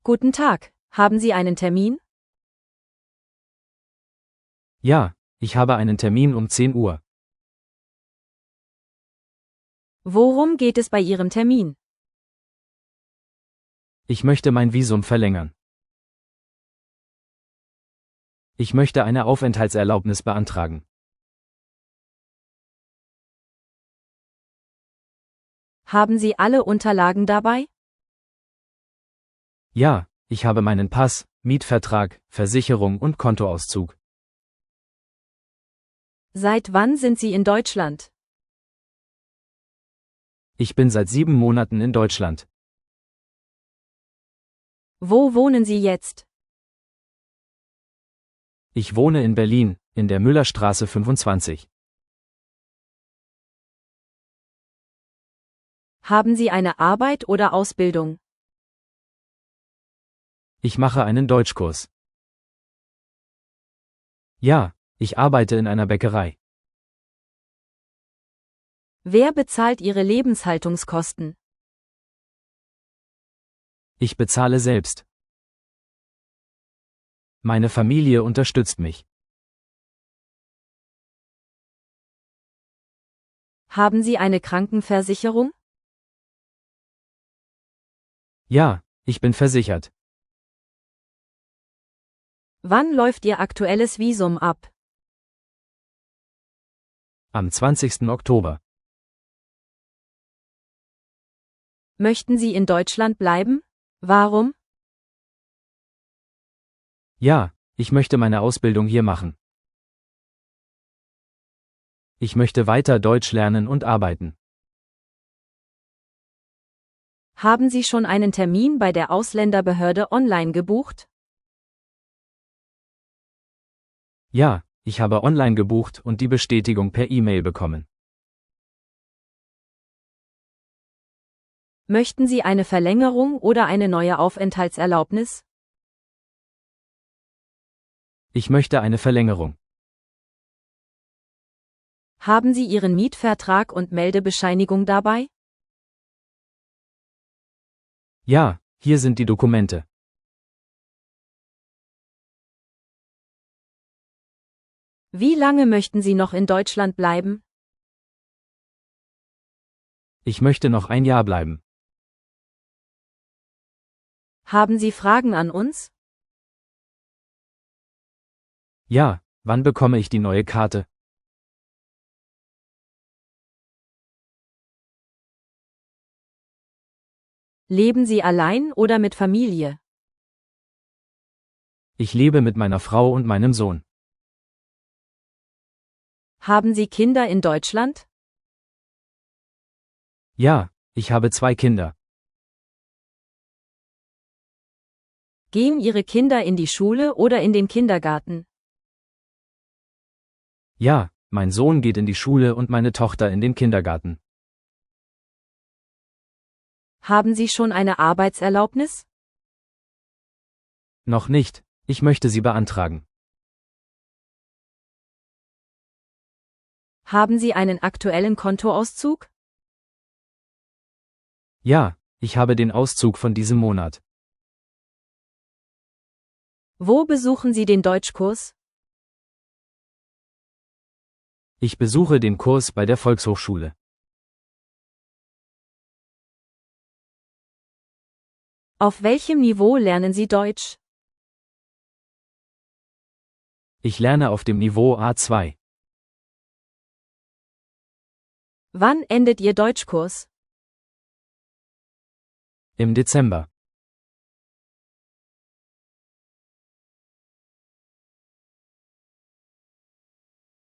Guten Tag, haben Sie einen Termin? Ja, ich habe einen Termin um 10 Uhr. Worum geht es bei Ihrem Termin? Ich möchte mein Visum verlängern. Ich möchte eine Aufenthaltserlaubnis beantragen. Haben Sie alle Unterlagen dabei? Ja, ich habe meinen Pass, Mietvertrag, Versicherung und Kontoauszug. Seit wann sind Sie in Deutschland? Ich bin seit 7 Monaten in Deutschland. Wo wohnen Sie jetzt? Ich wohne in Berlin, in der Müllerstraße 25. Haben Sie eine Arbeit oder Ausbildung? Ich mache einen Deutschkurs. Ja, ich arbeite in einer Bäckerei. Wer bezahlt Ihre Lebenshaltungskosten? Ich bezahle selbst. Meine Familie unterstützt mich. Haben Sie eine Krankenversicherung? Ja, ich bin versichert. Wann läuft Ihr aktuelles Visum ab? Am 20. Oktober. Möchten Sie in Deutschland bleiben? Warum? Ja, ich möchte meine Ausbildung hier machen. Ich möchte weiter Deutsch lernen und arbeiten. Haben Sie schon einen Termin bei der Ausländerbehörde online gebucht? Ja, ich habe online gebucht und die Bestätigung per E-Mail bekommen. Möchten Sie eine Verlängerung oder eine neue Aufenthaltserlaubnis? Ich möchte eine Verlängerung. Haben Sie Ihren Mietvertrag und Meldebescheinigung dabei? Ja, hier sind die Dokumente. Wie lange möchten Sie noch in Deutschland bleiben? Ich möchte noch ein Jahr bleiben. Haben Sie Fragen an uns? Ja, wann bekomme ich die neue Karte? Leben Sie allein oder mit Familie? Ich lebe mit meiner Frau und meinem Sohn. Haben Sie Kinder in Deutschland? Ja, ich habe 2 Kinder. Gehen Ihre Kinder in die Schule oder in den Kindergarten? Ja, mein Sohn geht in die Schule und meine Tochter in den Kindergarten. Haben Sie schon eine Arbeitserlaubnis? Noch nicht, ich möchte sie beantragen. Haben Sie einen aktuellen Kontoauszug? Ja, ich habe den Auszug von diesem Monat. Wo besuchen Sie den Deutschkurs? Ich besuche den Kurs bei der Volkshochschule. Auf welchem Niveau lernen Sie Deutsch? Ich lerne auf dem Niveau A2. Wann endet Ihr Deutschkurs? Im Dezember.